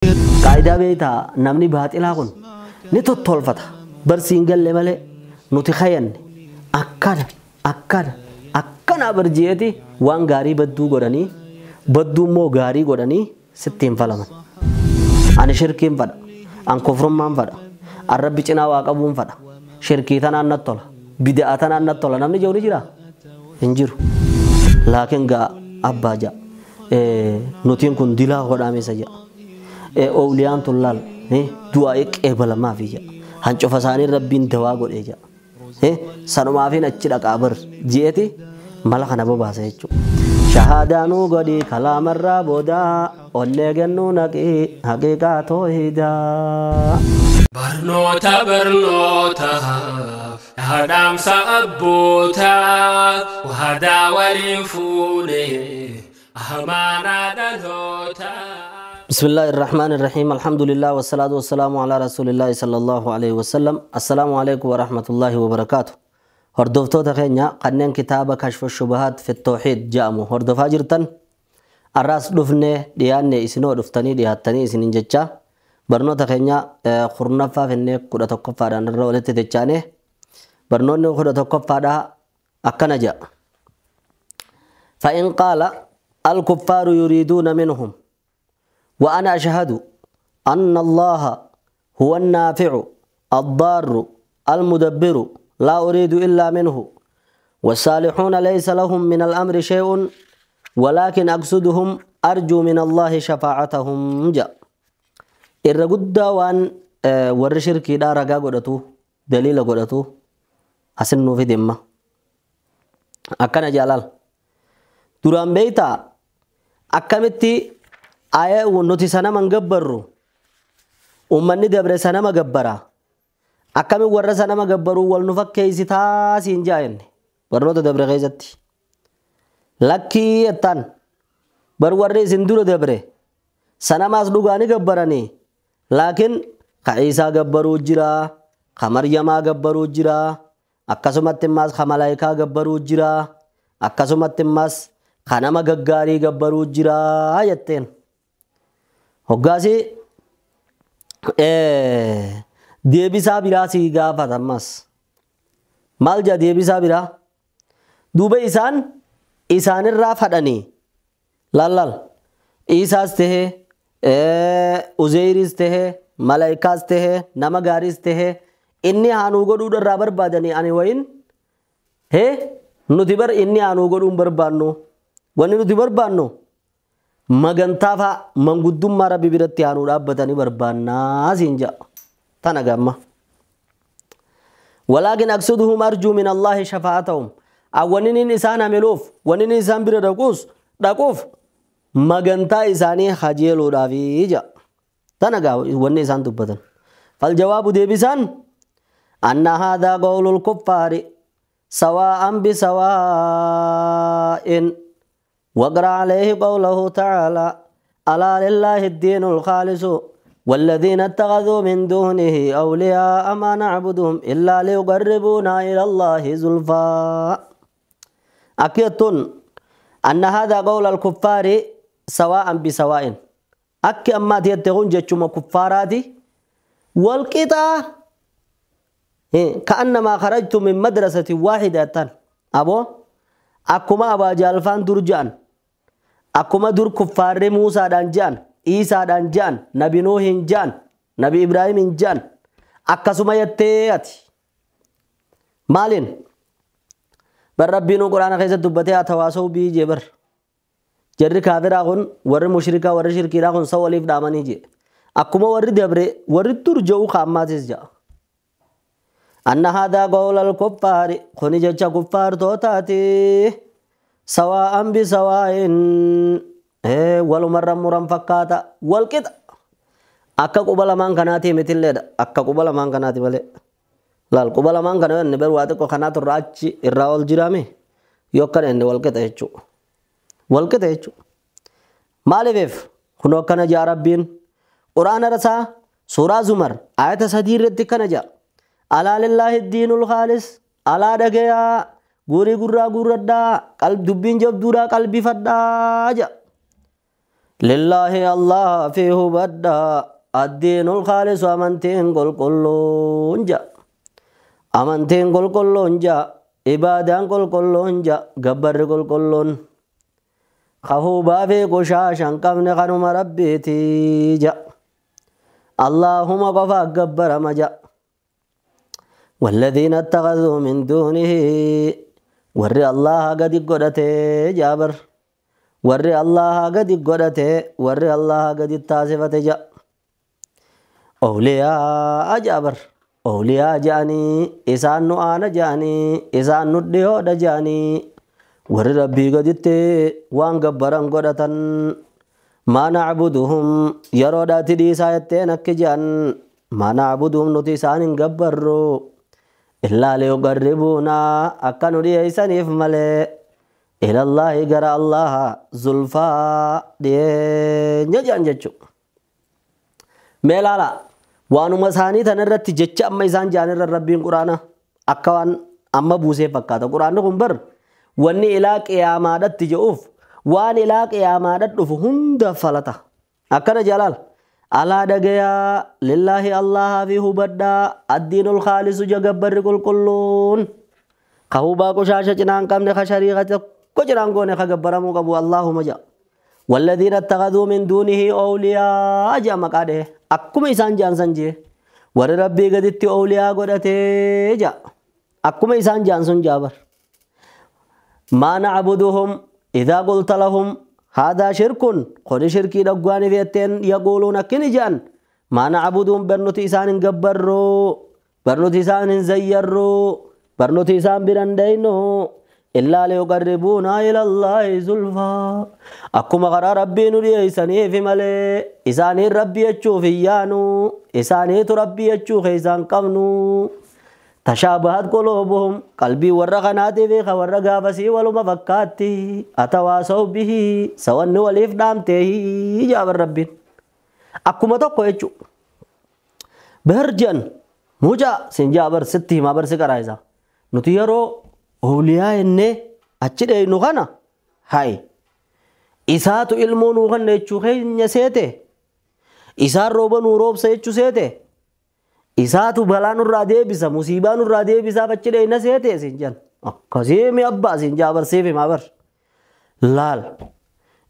Qaayidaa beektaa namni baaxilaa kun ni tottolfata. Barsiin galle malee nuti kayanne akkana akkana akkana barji'eeti waan gaarii badduu godhanii badduu immoo gaarii godhanii sitti hin falaman. Ani shirkiin fadha, an kufrummaan fadha, an rabbi cinaa waa qabuun fadha, shirkii tanaan natti tola, bida'aa tanaan natti tola namni jiru ni jiraa? Hin jiru. Laakiin gaa abbaa ja'a nutiin kun dilaa godhaamesa ja'a. Owliyaan tun laal du'aa qeebalamaa fi ja'a. Hancufa isaanii rabbiin dawaa godhee ja'a. Sanumaafin achi dhaqaa bar ji'eeti mala kana bobaasa jechuudha. Shahaadaanuu godhi kalaamarraa boodaa onnee gennuu naqii haqiiqaa toohidaa. Barnoota barnoota dhaadhaamsa abbootaa waadaa waliin fuune amaanaa dhalootaa. بسم الله الرحمن الرحيم الحمد لله والصلاة والسلام على رسول الله صلى الله عليه وسلم السلام عليكم ورحمة الله وبركاته. هردفتوتا خينيا قنين كتاب كشف الشبهات في التوحيد جامو هردفا جرتن الراس دفنه ديانه اسنو دفتني دياتني اسنين جچا برنوتا خينيا خرنفا فينه كودا توكفا دان رولت دچانه برنون كودا توكفا دا اكنا جا. فإن قال الكفار يريدون منهم وأنا أشهد أن الله هو النافع الضار المدبر لا أريد إلا منه والصالحون ليس لهم من الأمر شيء ولكن أقصدهم أرجو من الله شفاعتهم جاء. إرقد وأن ورشركي دارا قدتو دليل قدتو أسنو في دمه أكنا جلال دران بيتا أكمتي آية ونوتي سنة من جبرو ومن دبر سنة ما جبرا أكمل ورا سنة ما جبرو والنفك كيسي تاسين جاين برنوت دبر غيزتي لكي التان بر ورّي زندور دبره سنة ما أصدقاني جبراني لكن كعيسى جبرو جرا كمريم جبرو جرا أكسمت ماس خملايكا جبرو جرا أكسمت ماس خنما جعاري جبرو جرا آيتين hoggaasi deebisaa biraa si gaafata ammas maal jedha deebisaa biraa duuba isaan isaanirraa fadhanii laallal Iisaas tahee Uzeyriis tahee malaayikaas tahee nama gaariis tahee inni haanuu godhuu irraa barbaadanii ani wayin hee nuti bar inni haanuu godhuu hin barbaannu wanni nuti barbaannu magantaa fa'a manguddummaa rabbi biratti aanuu dhaabbatanii barbaannaa siin ja'a. Tana gamma. Walaakin aqsuduhum arjuu min Allaahi shafaa'atahum. Awwaniniin isaan hamiluuf waniniin isaan bira dhaquuf magantaa isaanii hajeeluudhaafi ja'a. Tana gaa wanni isaan dubbatan. Faljawaabu deebisaan anna haadhaa qawlul kuffaari sawaa'an bisawaa'in. واقرأ عليه قوله تعالى ألا لله الدين الخالص والذين اتخذوا من دونه أولياء ما نعبدهم إلا ليقربونا إلى الله زلفى. أكيد أن هذا قول الكفار سواء بسواء. أكي أما تيتغون جتشم كفاراتي والقطع كأنما خرجت من مدرسة واحدة أبو أكما أبا جالفان درجان akkuma dur kuffaarri Muusaadhaan ja'an, Iisaadhaan ja'an, Nabi Nuuhin ja'an, Nabi Ibraahimin ja'an akkasuma jettee ati. Maaliin? Bar Rabbiin Quraana keessatti dubbatee atawaasoo bii jee bar. Jarri kaafiraa kun warri mushrikaa warri shirkiidhaa kun sa waliif dhaamanii jee. Akkuma warri dabre warri dur je'u kaammaatis ja'a. Anna haadaa qawlal kuffaari kuni jecha kuffaartootaati. سواء بسواء ولمرة مرم فكاتا والقطع أكا قبل ما كناتي مثل أكا قبل ما كناتي بله لا قبل ما كنا نبر واتك وخنات الراج الراول جرامي يوكر إن والقطع يجو والقطع يجو مالي بيف خنو كنا جا ربين قرآن رسا سورة زمر آية سدير رتكنا جا ألا لله الدين الخالص ألا دقيا guurii gurraa gurradhaa dubbiin jabduudhaa qalbii fadhaa jedha. لله الله فيه بدا الدين الخالص أمنتين قل كلون جا أمنتين قل كلون جا إبادان قل كلون جا قبر قل كلون خهوبا في قشاشا قمن خنم ربي تيجا اللهم قفا قبر مجا والذين اتخذوا من دونه ور الله قد قدته جابر ور الله قد قدته ور الله قد التاسفة جا أولياء جابر أولياء جاني إسان نؤان جاني إسان نديو جاني ور ربي قد وان قبرا قدة ما نعبدهم يرودات دي سايتين أكجان ما نعبدهم نتسان قبروا إلا ليقربونا أكنوا ليسانيف ملي إلى الله قرأ الله زلفا دي نجان جتشو ميلالا وانو مساني تنرت جتش أما إسان جانر ربين قرآن أكوان أما بوسي فكاتا قرآن نقوم واني إلى قيامات تجوف وان إلى قيامات دفو هند فلتا أكنا جلال ألا دقيا لله الله فيه بدا الدين الخالص جبر كل كلون خهوبا كشاشة جنان كم نخشريغة كجنان كون خجبر مقبو اللهم جا والذين اتخذوا من دونه أولياء جا مقاده أكم إنسان جان سنجي ور ربي قدت أولياء قدته جا أكم إنسان جان سنجابر ما نعبدهم إذا قلت لهم هذا شرك قل شركي دغواني فيتين يقولون كنجان ما نعبدهم برنوتي إسان قبروا برنوتي إسان زيروا برنوتي إسان برندينو إلا ليقربونا إلى الله زلفا أكما غرا ربي نري إساني في ملي إساني ربي يتشو فيانو إساني تربي يتشو خيسان قمنو تشابهت قلوبهم قلبي ورقناتي في خورقا فسي ولما فكاتي أتواصوا به سوى وليف دامته جاب الرب أكما تقو يجو بهرجن موجا سنجابر ستي ما برسك رايزا نتيرو أولياء إني أتشد نغنى هاي إساتو علمو نغنى يجو خي نسيته إسار روبا نوروب سيجو سيته Isaatu balaa nurraa deebisa musiibaa nurraa deebisaa fachi na seete isin jan akkasii mi abbaa isin jaabarsiif himaa bar laal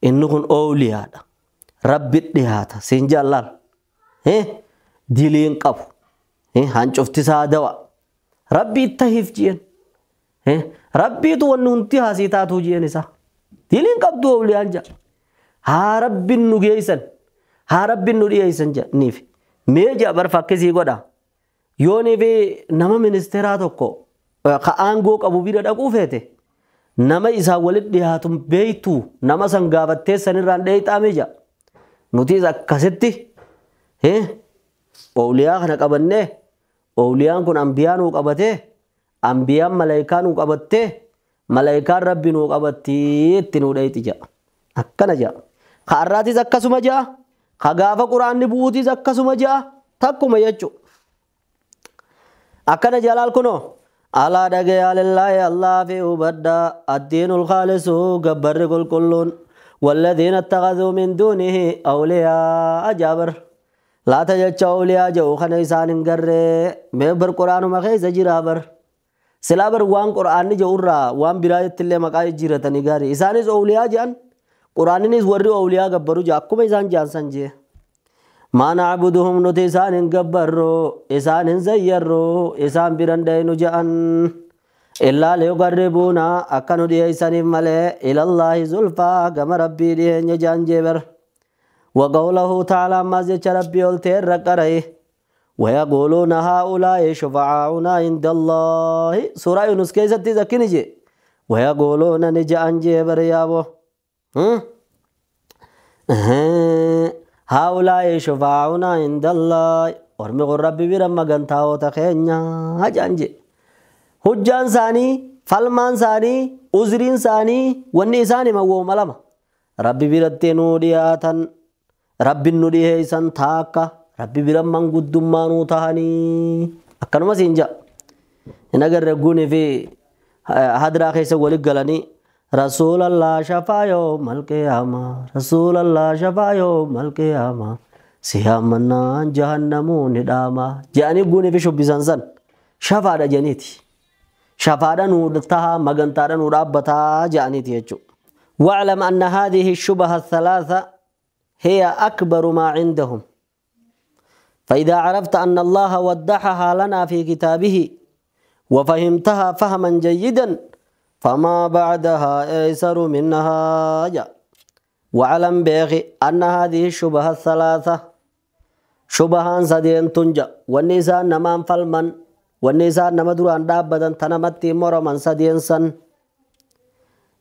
inni kun ooliyaadha rabbi dhiyaata siin jaan laal diliin qabu hancuftisaa dawa rabbi ittahiif jien rabbiitu wanni hundi haasii taatuu jien isaa diliin qabdu ooliyaan jaa haa rabbin nu geeysan haa rabbin nu dhiyeeysan jedhaniif mee jaa bar fakkisii godha yoonii fi nama ministeeraa tokko ka aangoo qabu bira dhaquu feete nama isaa walitti dhiyaatu beeytu nama san gaafattee sanirraan dheeyxaame jaa nutis akkasitti ooliyaa kana qabannee ooliyaan kun ambiyaa nuu qabatee ambiyaan malaayikaa nuu qabattee malaayikaan rabbi nuu qabattii itti nuu dheeyxi jaa akkana jaa ka har'aatis akkasuma jaa ka gaafa quraanni bu'uutis akkasuma jaa takkuma jechuudha. أكن جلال كنو ألا دقيا لله الله في أبدا الدين الخالص قبر كل كلون والذين اتخذوا من دونه أولياء جابر لا تجد أولياء جو خنيسان قرر مبر قرآن مخيز جرابر سلابر وان قرآن جو را وان براية اللي مقاي جيرة نگاري إسانيز أولياء جان قرآن نيز ورّي أولياء قبرو جا أكما إسان جان سنجي ما نعبدهم نتي إسان قبرو إسان زيرو إسان برندين جان إلا ليقربونا أكنوا دي إسان ملي إلى الله زلفا كما ربي دي جان جبر وقوله تعالى ما زيت ربي التير رقري ويقولون هؤلاء شفعاؤنا عند الله سورة يونس كيسة تذكرني ويقولون نجان جبر يابو هؤلاء شفاعنا عند الله ورمي ربي برما غنتاو تخينيا هجانجي هجان ساني فالمان ساني عذرين ساني وني ساني مو ملما ربي برتنو دياتن ربي نديه سن تاكا ربي برما غدمانو تهني اكنما سينجا نغر رغوني في هدرا خيس ولي غلاني رسول الله شفا يوم القيامة رسول الله شفا يوم القيامة سيامنا جهنم نداما جاني قوني في شبزان سن شفا جنيتي شفا نورتها مغنتا نورابتا جانيتي يجو. واعلم أن هذه الشبهة الثلاثة هي أكبر ما عندهم. فإذا عرفت أن الله وضحها لنا في كتابه وفهمتها فهما جيدا فما بعدها أيسر منها. واعلم بأخي أن هذه الشبهة الثلاثة شبهان سدين تنجا والنساء نمان فالمن والنساء نمدران دابدا تنمتي مرمن سدين سن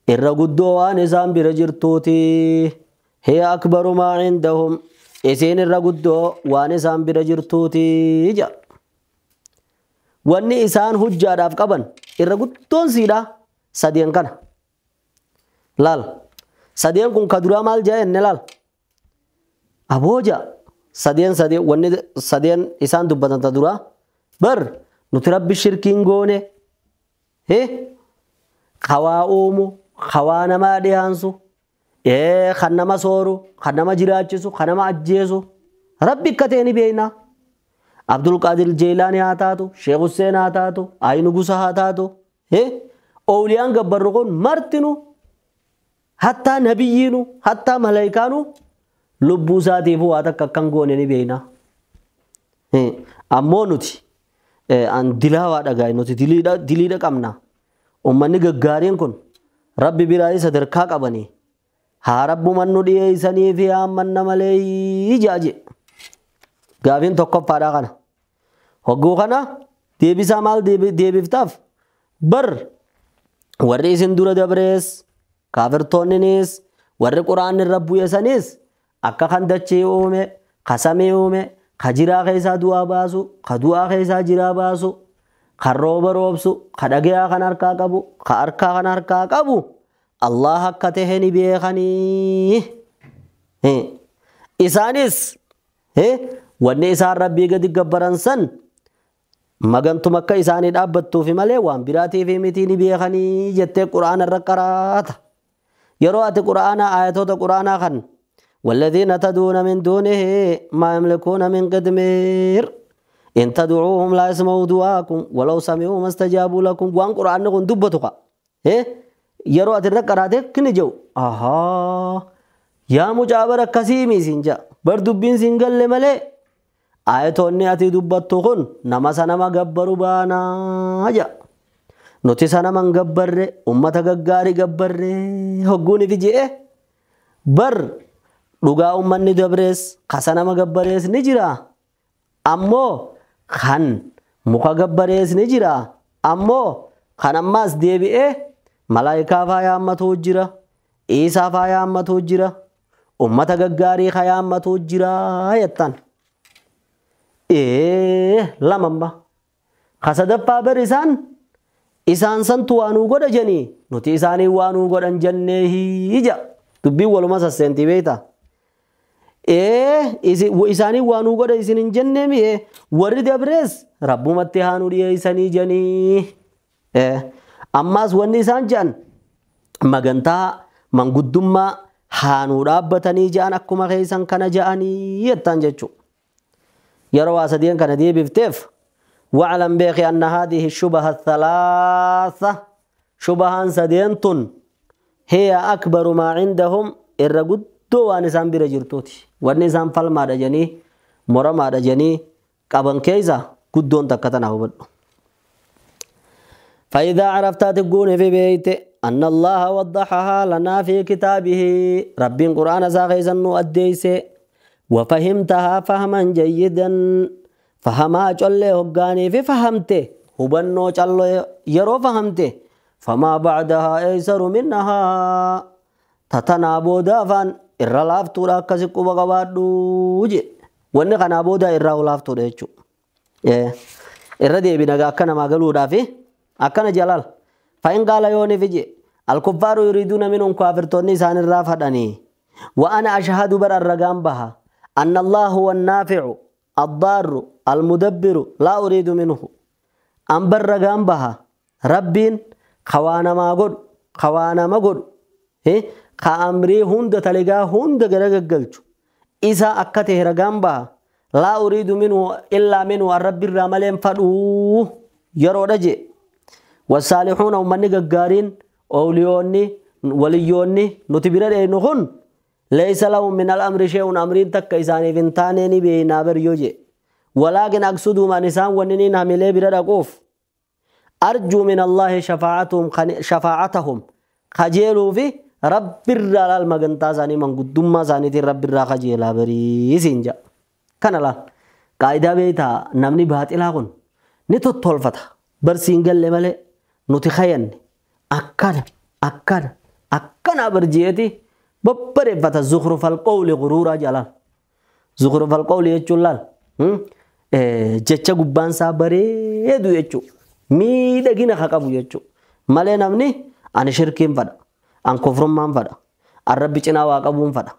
الرقدوان نسان برجرتوتي هي أكبر ما عندهم إسين الرقدو وانسان برجرتوتي جا واني إسان هجا داف قبن الرقدون سيدا سدين كان لال سدين كن كدرا مال جاي نلال أبوجا سدين سدين واني سدين إسان دبتن تدرا بر نتربي الشركين غوني هي خوا أومو خوا نما ديانسو إيه خنما سورو خنما جراچسو خنما أجيسو ربي كتيني بينا عبد القادر الجيلاني هاتاتو شيخ حسين هاتاتو آي نغوسا هاتاتو هي أوليان گبرقون مرتنو حتى نبيينو حتى ملائكانو لبو ساتيفو هاتا كنغوني ني بينا أمو نتي أن دلاوا دغاي نتي دليدا دليدا قمنا أمني گگارين كن ربي براي صدركا قبني ها رب من ندي سني في امن ملي جاجي غافين توكو فادا كنا هغو كنا ديبي سامال ديبي ديبيفتاف بر warri isin dura dabrees kaafirtoonninis warri quraanni irra bu'esanis akka kan dachee uume ka samii uume ka jiraa keessaa du'aa baasu ka du'aa keessaa jiraa baasu ka rooba roobsu ka dhagayaa kan harkaa qabu ka harkaa kan harkaa qabu Allah akka tahe ni beekanii. Isaanis wanni isaan rabbii gadi gabbaran san magantuma akka isaanii dhaabbattuufi malee waan biraatiif miti ni beekanii jettee quraana irra qaraata. Yeroo ati quraana ayatoota quraanaa kan والذين تدعون من دونه ما يملكون من قدمير إن تدعوهم لا يسمعوا دعاءكم ولو سمعوا ما استجابوا لكم وان قرآن كن دبتك yeroo ati irra qaraate kini jiru ahaa yaa mucaa bara akkasii siin jaa bar dubbiin siin galle malee ayatoonni ati dubbattu kun nama sanama gabbaru baanaa jaa nuti sanama hin gabbarre ummata gaggaarii gabbarre hogguun ifi je'e bar dhugaa ummanni dabrees ka sanama gabbarees ni jira ammoo kan muka gabbarees ni jira ammoo kan ammaas deebi'ee malaayikaa faa yaammatu jira Iisaa faa yaammatu jira ummata gaggaarii ka yaammatu jira jettan. Lamamma ka sadaffaa bar isaan santu waanuu godha janii nuti isaanii waanuu godhan jennee hija dubbiin waluma sasseentii beekta. Isaanii waanuu godha isin hin jennee mi'e warri dabrees rabbumatti haanuu dhiyeessanii janii. Ammaas wanni isaan jedhan magantaa manguddummaa haanuu dhaabbatanii jedhan akkuma keessan kana jedhanii jettan jechuudha. Yeroo waa sadeen kana deebifteef واعلم بأخي أن هذه الشبهة الثلاثة شبهان سدين تن هي أكبر ما عندهم الرقدو وانسان برجرتوتي وانسان فالما رجني مرما رجني قبن كيزا قدون تكتنا هو. فإذا عرفت تقول في بيت أن الله وضحها لنا في كتابه رب قرآن ساخيزا أديس وفهمتها فهما جيدا فهما جل هقاني في فهمته هبنو جل يرو فهمته فما بعدها أيسر منها تتنابو دافان إرلافتو راكسكو بغوادو واني قنابو دا إرلافتو ريچو إردي بنغا أكنا ما قالوا دافي أكنا جلال. فإن قال يوني فيجي الكفار يريدون منهم كافرتوني سان الرافدني وأنا أشهد بر الرقام بها أن الله هو النافع الضار المدبر لا أريد منه أم بر الرقام بها ربين خوانا ما قد Ka waa nama godhu. Ka amrii hunda taligaa hunda garagaggalchu. Isa akka ta'e ragaan baha. Laa uriidu minhu illaa minhu an rabbi irraa malee hin fadhuu yeroodha jee. Wasaalixuuna ummanni gaggaariin oowliyoonni waliyyoonni nuti bira dheeynu kun laysa lahum min al-amri shay'un amriin takka isaaniif hin taane ni beeynaa bar yoo jee. Walaakin aqsuduum an isaan wanniniin hamilee bira dhaquuf arjuu min Allaahi shafaa'atahum kajeeluu fi rabbirraa laal magantaa isaanii manguddummaa isaaniitiin rabbirraa kajeelaa barii siin jedha. Kana laal qaayidaa beektaa namni baaxilaa kun ni tottolfata barsiin galle malee nuti kayanne akkana akkana akkana barji'eeti babbareeffata zukrufal qawli guruuraa jalaan. Zukrufal qawli jechuun laal jecha gubbaan isaa bareedu jechuudha. Miidhagina ka qabu jechuudha. Malee namni ani shirkiin fadha, an kufrummaan fadha, an rabbi cinaa waa qabuun fadha,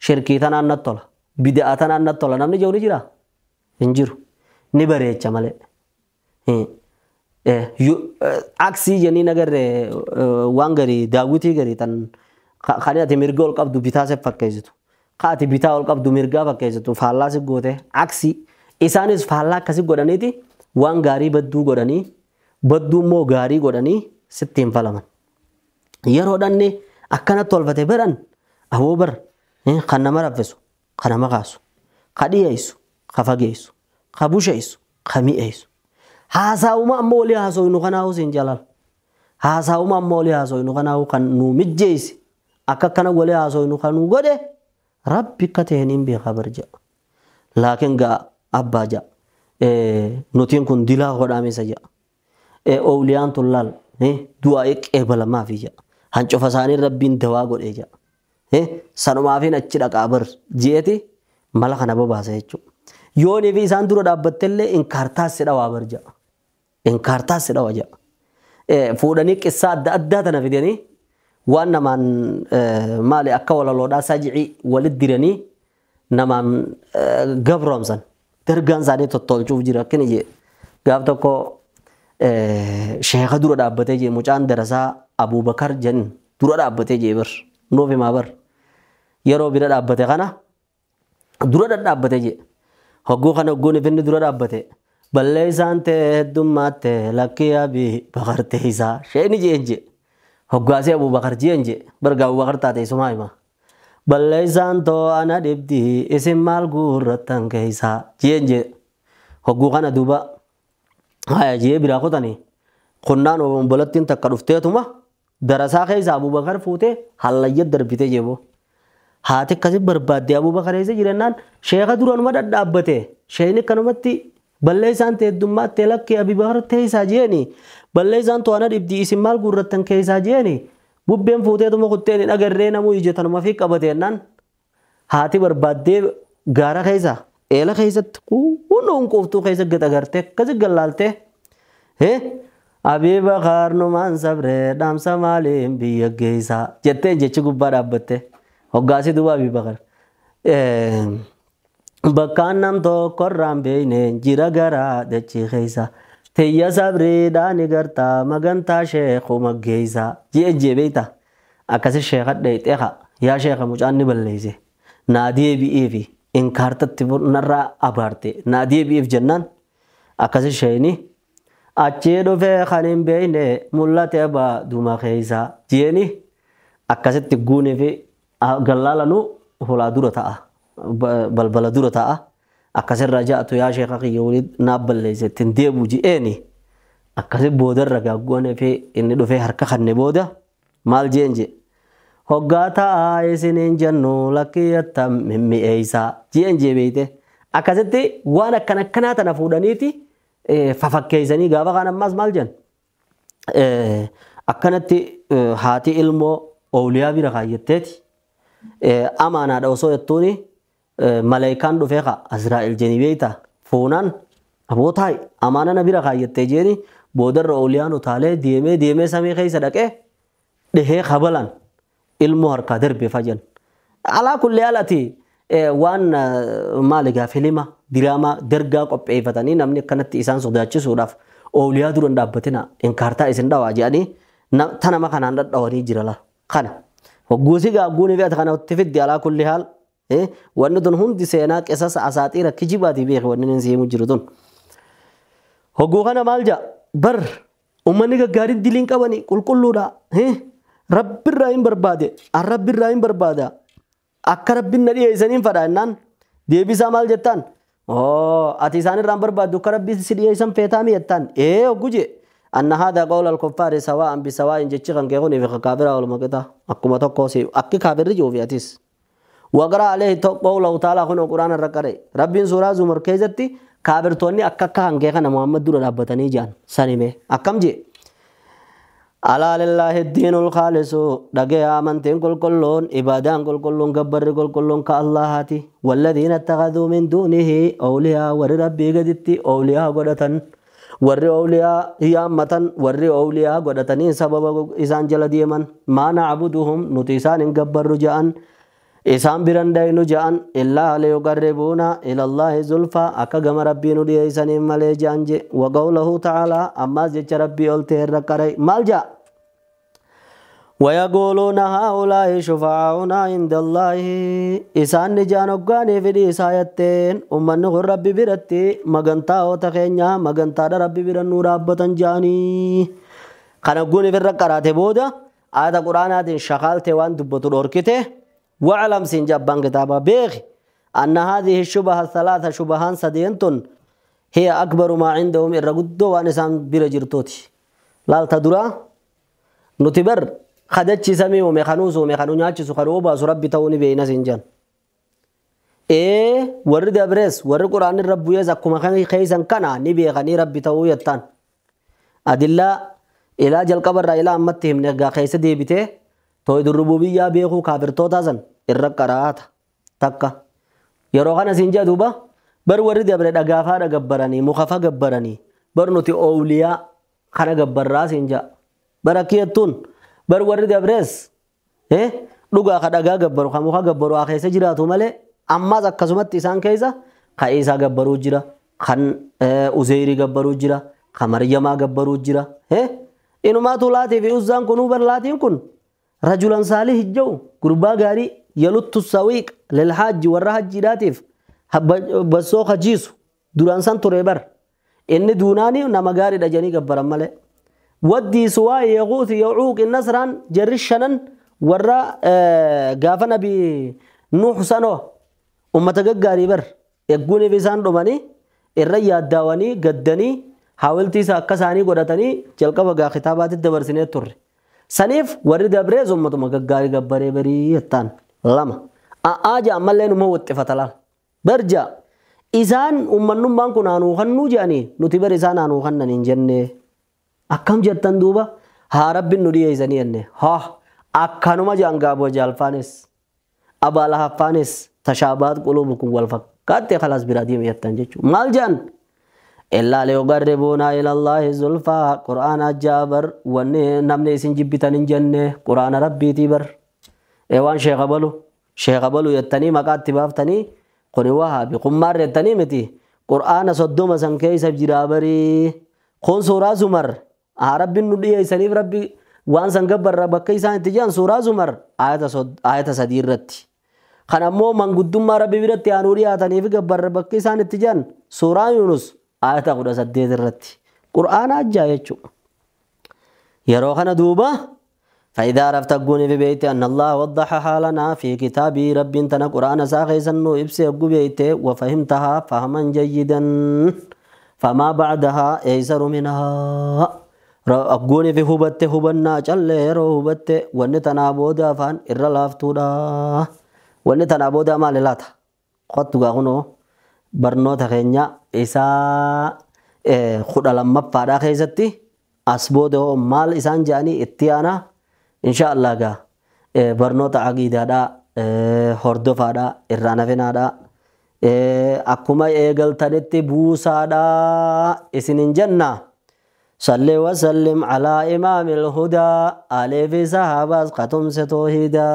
shirkii tanaan natti tola, bid'aa tanaan natti tola namni jiru ni jiraa? Hin jiru. Ni bareecha malee. Aksii jennii nagarree waan garii daawwitii garii tan kan ati mirga ol qabdu bitaa si fakkeessitu. Kan ati bitaa ol qabdu mirgaa fakkeessitu faallaa si goote aksii isaanis faallaa akkasii godhaniiti waan gaarii badduu godhanii badduu immoo gaarii godhanii sitti hin falaman. Yeroo dhanni akkanatti tolfate baran aboo bar kan nama raffisu, kan nama kaasu, kan dhiyeessu, kan fageessu, kan busheessu, kan mi'eessu. Haasaa'uma amma walii haasofnu kanaa'u siin jalal. Haasaa'uma amma walii haasofnu kanaa'u kan nu mijjeessi. Akka akkana walii haasofnu kan nu godhe rabbi akka ta'e niin beekaa bar jedha. Laakiin gaa abbaa jedha. Nutiin kun dilaa godhaamisa jedha. Ooliyaan tun laal du'aa qeebalamaafi jedha. Hancufa isaanii rabbiin dawaa godhee jedha. Sanumaafiin achi dhaqaa bar jeeti mala kana babaasa jechuudha. Yoonii fi isaan dura dhaabbattellee inkaartaas si dhawaa bar jedha. Inkaartaas si dhawa jedha. Fuudhanii qissaa adda addaa tana fidanii waan namaan maali akka walaloodhaa sajicii walitti diranii namaan gabroomsan dargaan isaanii tottolchuuf jira akkini jee. Gaaf tokko sheeka dura dhaabbatee jee mucaan darasaa Abuubakar jedhan dura dhaabbatee jee bar nuuf himaa bar yeroo bira dhaabbate kana dura dhadhaabbate jee. Hogguu kana hogguun ifinni dura dhaabbate balleessaan ta'e heddummaatti lakkii Abii Bakar teessaa sheeni jeen jee. Hoggaasee Abuubakar jeen jee barga Abuubakar taate isumaa hima. Balleessaan too ana dhibdi isin maal guurrattan keessaa jeen jee. Hogguu kana duuba haya jee biraa kutanii qunnaan obombolattiin takka dhufteetuma darasaa keessa Abuubakar fuutee hallayya darbite jeeboo. Haati akkasi barbaaddee Abuubakar eessa jirennaan sheeka duranuma dhadhaabbate sheeni akkanumatti balleessaan ta'e heddummaatti lakkii Abuubakar teessaa jeeni balleessaan too ana dhibdi isin maal guurrattan keessaa jeeni bubbeen fuuteetuma kutteen hin agarree namuu ijjatanuma fi qabateennaan haati barbaaddee gaara keessa eela keessatti kunnuun quuftuu keessa gad agartee akkasi gallaaltee Abuubakar numaan sabree dhaamsa maaliin biyya geessaa jetteen jechi gubbaa dhaabbatte. Hoggaasii duuba Abuubakar. Bakkaan nam tokkorraan beekne jira garaa dachii keessa. Tiyya sabriidhaan ni gartaa magantaa sheekuma geessaa. Ji'een jee beektaa? Akkasi sheeka dheexee haa yaa sheeka mucaan ni balleesse. Naa deebi'ee fi inkaartatti narraa abaarte. Naa deebi'eef jennaan akkasi sheeni achii dhufee kan hin beekne mul'ate baaduma keessa. Ji'eeni akkasitti guunee fi gallaalanuu hulaa dura ta'a. Balbala dura ta'a. Akkasirra ja'atu yaa sheeka kiyya walii naaf balleesse ittiin deebi'u ji'eeni. Akkasi boodarra gaaggoonee fi inni dhufee harka kanne booda maal jeen jee. Hoggaa ta'a isiniin jennu lakkii attam mimmi'eessaa ji'een jee beeyte. Akkasitti waan akkana akkanaa tana fuudhaniiti fafakkeessanii gaafa kaan ammaas maal jen. Akkanatti haati ilmoo ooliyaa bira kaayyatteeti. Amaanaadha osoo jettuuni malaayikaan dhufee kaa Azraa'el jenii beeyta fuunaan aboo taa'i amaana na bira kaayyattee jeeni boodarra ooliyaan utaalee deemee deemee samii keessa dhaqee dhihee kabalan ilmoo harkaa darbe fajan. Alaa kulli alati waan maali gaa filima diraamaa dargaa qopheeffatanii namni akkanatti isaan sodaachisuudhaaf ooliyaa dura hin dhaabbatina inkaartaa isin dhawaa jedhanii Tana ma kanaan dhadhawanii jira la kana hogguusi gaagguuni fi ati kana itti fiddi alaa kulli haal wanni tun hundi seenaa qisasa asaaxiira kijibaatii beeki wanni inni siimu jiru tun. Hogguu kana maal jaa bar ummanni gaggaariin diliin qabani qulqulluudha rabbirraa hin barbaade an rabbirraa hin barbaada akka rabbiin na dhiyeessaniin fadha jennaan deebisaa maal jettaan ati isaanirraa hin barbaaddu akka rabbi si dhiyeessan feetaami jettaan ee hogguu jee. أن هذا قول الكفار سواء بسواء جتشي كان كيكون في كافر أو المقطع أكما تقوسي أكي كافر رجو في أتيس وقرأ عليه قوله تعالى خنو قرآن الرقري رب سورة زمر كيزتي كافر توني أكا كان كيكون محمد دور ربتني جان سنيمه أكم جي ألا لله الدين الخالص دقي آمنتين كل كلون إبادان كل كلون قبر كل كلون كالله هاتي والذين اتخذوا من دونه أولياء ور ربي قدتي أولياء قدتن warri awliyaa yaammatan warri awliyaa godhatanii sababa isaan jala deeman maa nacbuduhum nuti isaan hin gabbarru ja'an isaan biran dhaynu ja'an illaa liyuqarribuuna ilallaahi zulfaa akka gama rabbii nu dhiyeeysaniin malee ja'an je wa qawlahu tacaalaa ammaas jecha rabbii ol ta'e irra qaray maal ja'a ويقولون هؤلاء شفعاؤنا عند الله إسان نجان أقاني في الإسايتين أمان نغر ربي برتي مغنطا وتخينيا مغنطا ربي برنو رابطا جاني خنقوني في الرقرات بودا آيات قرآنات شخالت وان دبتو الأوركته وعلم سنجابان كتابا بيغ أن هذه الشبهة الثلاثة شبهان سدينتن هي أكبر ما عندهم إرقدو وانسان برجرتوتي لالتدرا نتبر خدتشي سمي ومي خنوس ومي خنو نياتشي خنو باسو ربي توني بينا سنجان إيه ورد أبرس ورد قرآن الرب يزا كما خني خيسن كنا نبي خني ربي تو يتان أدلة إلى جل قبر إلى أمتهم نجا خيس دي بيته توحيد الربوبية بيخو كافر توتازن الرقرات تكا يروغنا سنجا دوبا بر ورد أبرد أجافا جبراني مخفا جبراني برنوتي أولياء خنا جبر راس سنجا بركيتون بر ورد أبرز إيه لغا خدغا جبرو خموخا جبرو آخر سجراتو ملء أما زكزمت إنسان كيزا خيسا جبرو جرا خن أزيري جبرو جرا خمريما جبرو جرا إيه إنه ما طلعتي في أزان كنو برلاتين كن رجلا صالح جو قربا غاري يلط السويق للحاج والرحج راتف بسوخ جيسو دورانسان تريبر إن دوناني نمغاري دجاني جبر ملء ودي سواء يغوث يعوق النصران جرشنن ورا غافنا بي نوح سنو أمتا غاري بر يقوني في سان دوماني الريا داواني قدني حاولتي ساكساني قدتني جلقا بغا خطابات الدبرسيني تر سنيف ورد ابريز أمتو مغاري غبري بري يتان لما آجا أمالين مو اتفتلال برجا إذان أمنو بانكو نانو خنو جاني نتبر إذان نانو خنن إنجنة akkam jettan duuba haa rabbiin nu dhiyeessanii jenne haa akkanuma jaangaaboo jaalfaanis abaa lahaffaanis tashaabaat qulubukum wal fakkaatte khalaas biraa deeme jettan jechuudha maal jedhan illaa liyuqarribuunaa ilallaahi zulfaa qur'aana jaabar wanni namni isin jibbitan hin jenne qur'aana rabbiitii bar waan sheekha balu jettanii maqaatti baaftanii kuni wahaabi qummaarra jettanii miti qur'aana 30 san keessa jiraa barii kun suuraa zumar ربي نديه سنيف ربي وان سنجبر ربك إنسان تجان سورة زمر آية سديرت خنا مو من قدوم ما ربي برت أنوري آتني في جبر ربك إنسان تجان سورة يونس آية قد سديرت قرآن أجايتشو يروحنا دوبا فإذا عرفت قوني في بيتي أن الله وضح حالنا في كتابي ربي انتنا قرآن ساخي سنو إبسي بيتي وفهمتها فهما جيدا فما بعدها أيسر منها أقوني في هبته هبنا جل رو هبته ونتنا بودا فان إرلافتودا ونتنا بودا ما للاتا قد تقاغنو برنو تخينيا إسا خد لما فادا خيزتي أسبودو مال إسان جاني اتيانا إن شاء الله غا برنو تعقيدا دا هردو فادا إرانا فينا دا أكما إيغل تنتي بوسا دا إسنين جنة صلي وسلم على إمام الهدى آلي في صحابة قتم ستوهدا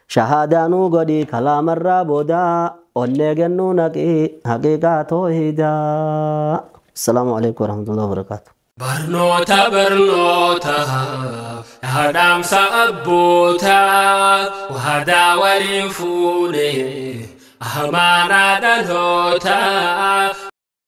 شهادة نوغدي كلام الرابودا أولي جنونك حقيقة توهدا. السلام عليكم ورحمة الله وبركاته. Barnoota barnoota dhaadhaamsa abbootaa waadaa waliin fuune amaanaa dhalootaa.